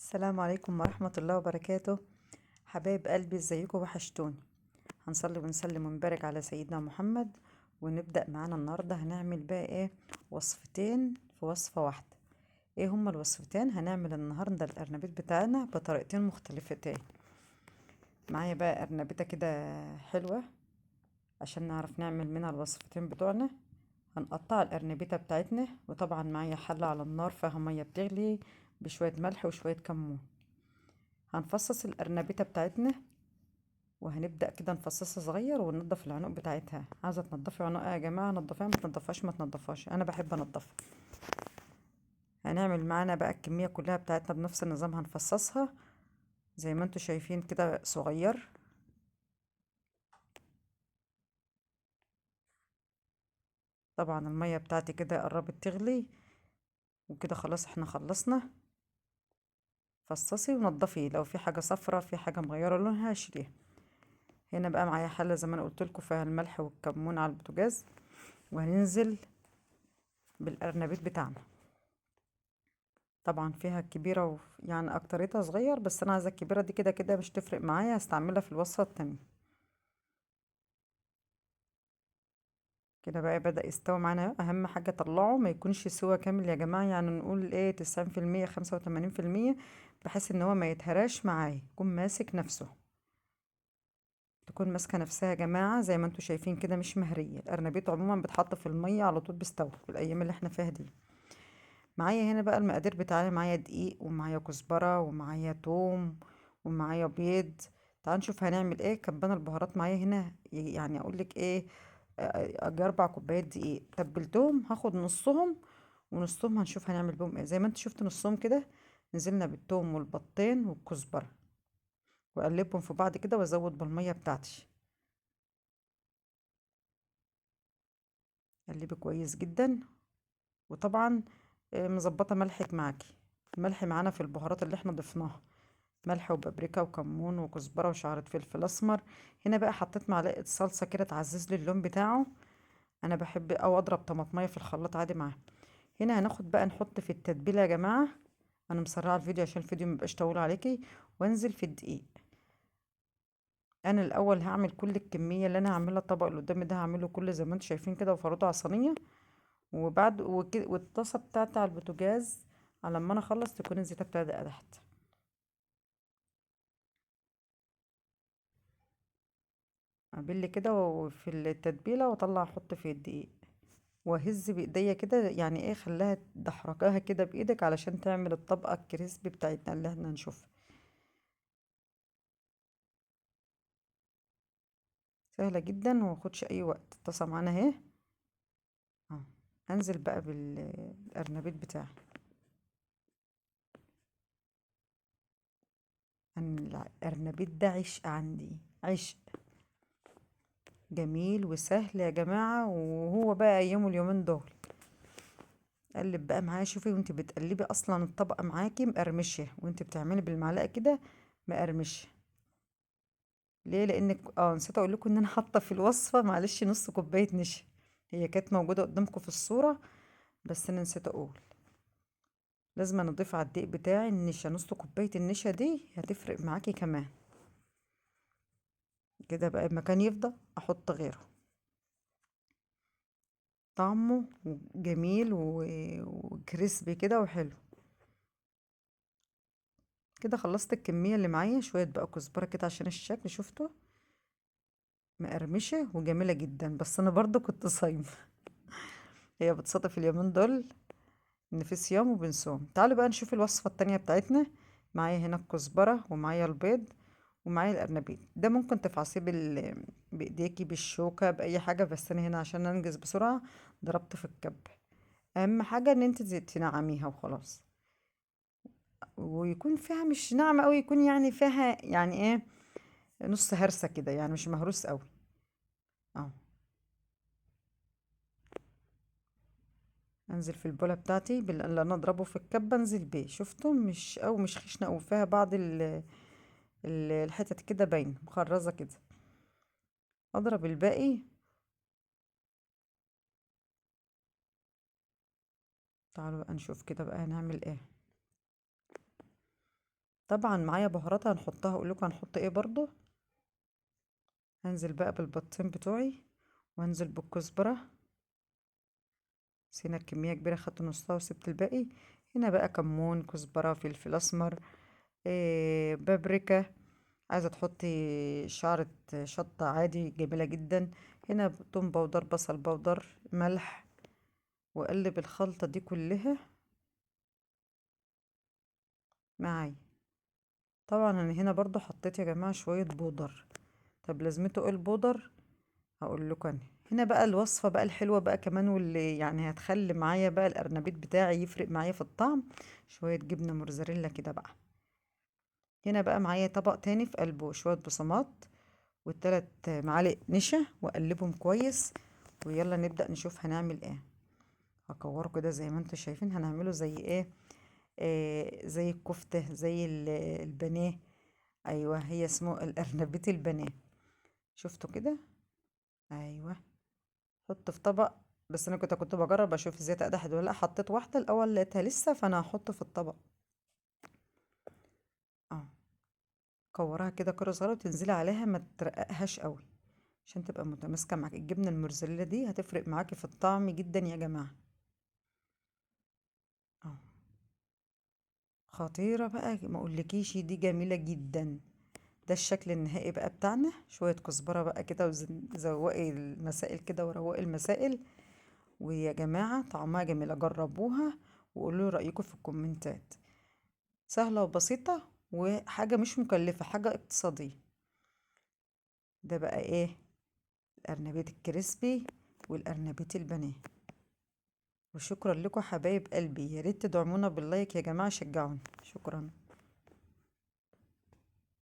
السلام عليكم ورحمة الله وبركاته. حبايب قلبي، ازيكم؟ وحشتوني. هنصلي ونسلم ونبارك على سيدنا محمد، ونبدأ معانا النهاردة. هنعمل بقى ايه؟ وصفتين في وصفة واحدة. ايه هما الوصفتين؟ هنعمل النهاردة القرنبيط بتاعنا بطريقتين مختلفتين. معايا بقى قرنبيطة كده حلوة عشان نعرف نعمل منها الوصفتين بتوعنا. هنقطع القرنبيطة بتاعتنا، وطبعا معايا حلة على النار فيها مية بتغلي بشوية ملح وشوية كمون. هنفصص القرنبيطة بتاعتنا، وهنبدأ كده نفصصها صغير وننضف العنق بتاعتها. عايزة تنضفي عنقها يا جماعة نضفيها، ما تنضفهاش ما تنضفهاش، أنا بحب أنضفها. هنعمل معانا بقى الكمية كلها بتاعتنا بنفس النظام، هنفصصها زي ما انتوا شايفين كده صغير. طبعا المية بتاعتي كده قربت تغلي وكده، خلاص احنا خلصنا. فصصي ونضفي، لو في حاجة صفرة في حاجة مغيرة لونها شيليها. هنا بقى معايا حلة زي ما انا قلت لكم فيها الملح والكمون على البوتاجاز، وهننزل بالقرنبيط بتاعنا. طبعا فيها الكبيرة يعني اكتريتها صغير، بس انا عايزة الكبيرة دي كده كده مش تفرق معايا، هستعملها في الوصفة التانية. كده بقى بدأ يستوي معانا. اهم حاجة طلعه ما يكونش سوا كامل يا جماعة، يعني نقول ايه 90%، 85%، بحيث ان هو ما يتهراش معايا، يكون ماسك نفسه، تكون ماسكة نفسها يا جماعة زي ما انتوا شايفين كده، مش مهرية. القرنبيط عموما بيتحط في المية على طول بيستوي في الايام اللي احنا فيها دي. معايا هنا بقى المقادير بتاعي، معايا دقيق ومعايا كزبرة ومعايا توم ومعايا بيض. تعالوا نشوف هنعمل ايه. كبان البهارات معايا هنا، يعني اقول لك ايه، اجي 4 كوبايات دقيق تبلتهم، هاخد نصهم ونصهم هنشوف هنعمل بهم ايه. زي ما انت شفت نصهم كده، نزلنا بالثوم والبطين والكزبره واقلبهم في بعض كده، وازود بالمية بتاعتي. قلبي كويس جدا، وطبعا مظبطه ملحك معاكي. الملح معانا في البهارات اللي احنا ضفناها، ملح وبابريكا وكمون وكزبره وشعره فلفل اسمر. هنا بقى حطيت معلقه صلصه كده تعزز لي اللون بتاعه، انا بحب او اضرب طماطميه في الخلاط عادي معاها. هنا هناخد بقى نحط في التتبيله يا جماعة، انا مسرعة الفيديو عشان الفيديو ميبقاش طويل عليكي. وانزل في الدقيق. انا الاول هعمل كل الكمية اللي انا هعملها، الطبق اللي قدامي ده هعمله كله زي ما انتم شايفين كده، وفرده على الصينية، وبعد والطاسه بتاعتي على البوتاجاز على ما انا اخلص تكون الزيته بتاعتي قدحت. ابل كده وفي التتبيله، واطلع احط في الدقيق واهز بايديا كده، يعني ايه، خليها دحرجاها كده بايدك علشان تعمل الطبقة الكريسبي بتاعتنا اللي احنا هنشوفها. سهلة جدا وما خدش اي وقت. الطاسه معانا اهي، انزل بقى بالقرنبيط بتاعي. القرنبيط ده عشق عندي، عشق جميل وسهل يا جماعة، وهو بقى ايامه اليومين دول. قلب بقى معايا، شوفي وانت بتقلبي اصلا الطبقة معاكي مقرمشة، وانت بتعملي بالمعلقة كده مقرمشة. ليه؟ لانك نسيت اقول لكم ان انا حاطة في الوصفة معلش نص كوباية نشا، هي كانت موجودة قدامكم في الصورة بس انا نسيت اقول. لازم نضيف على الدقيق بتاعي النشا، نص كوباية النشا دي هتفرق معاكي كمان. كده بقى المكان يفضى احط غيره، طعمه جميل وكريسبي كده وحلو. كده خلصت الكمية اللي معايا. شوية بقى كزبرة كده عشان الشكل، شفتوا مقرمشة وجميلة جدا. بس انا برضو كنت صايمة، هي بتصادف اليومين دول ان في صيام وبنصوم. تعالوا بقى نشوف الوصفة التانية بتاعتنا. معايا هنا الكزبرة ومعايا البيض ومعايا القرنبيط. ده ممكن تفعصيه بايديكي، بالشوكة، بأي حاجة، بس انا هنا عشان انجز بسرعة ضربت في الكب. اهم حاجة ان انت تنعميها وخلاص، ويكون فيها مش ناعمة قوي، يكون يعني فيها يعني ايه نص هرسة كده، يعني مش مهروس قوي. اهو انزل في البوله بتاعتي اللي انا اضربه في الكبه، انزل بيه. شفتوا مش او مش خشنه او فيها بعض الحتت كده باينة مخرزه كده. اضرب الباقي. تعالوا بقى نشوف كده بقى هنعمل ايه. طبعا معايا بهارات هنحطها، اقول لكم هنحط ايه برضو. هنزل بقى بالبطين بتوعي، وهنزل بالكزبره، سينا كمية كبيرة خدت نصها وسبت الباقي. هنا بقى كمون، كزبره، فلفل اسمر، بابريكا، عايزه تحطي شعره شطه عادي جميلة جدا. هنا توم powder، بصل powder، ملح، واقلب الخلطة دي كلها معايا. طبعا انا هنا برضو حطيت يا جماعة شوية بودر. طب لازمته ايه البودر؟ هقول لكم انا. هنا بقى الوصفة بقى الحلوة بقى كمان، واللي يعني هتخلي معايا بقى القرنبيط بتاعي يفرق معايا في الطعم، شوية جبنه موتزاريلا كده بقى. هنا بقى معايا طبق تاني في قلبه شوية بصمات والتلات معالق نشا، واقلبهم كويس. ويلا نبدا نشوف هنعمل ايه. هكوره كده زي ما انتم شايفين، هنعمله زي ايه؟ زي الكفتة، زي البانيه. ايوه هي اسمه القرنبيط البانيه. شفتوا كده؟ ايوه حط في طبق. بس انا كنت بجرب اشوف ازاي تقدح ولا لا. حطيت واحدة الاول لقيتها لسه، فانا هحط في الطبق. كورها كده كره صغيرة وتنزلي عليها، ما ترققهاش قوي عشان تبقى متماسكة معاك. الجبنة الموتزاريلا دي هتفرق معاكي في الطعم جدا يا جماعة. خطيرة بقى ما اقولكيش، دي جميلة جدا. ده الشكل النهائي بقى بتاعنا. شوية كزبره بقى كده، وزوقي المسائل كده وروقي المسائل. ويا جماعة طعمها جميلة، جربوها وقولوا رايكم في الكومنتات. سهلة وبسيطة وحاجه مش مكلفة، حاجة اقتصادية. ده بقى ايه؟ القرنبيط الكريسبي والقرنبيط البانيه. وشكرا لكم حبايب قلبي، يا ريت تدعمونا باللايك يا جماعة، شجعونا. شكرا.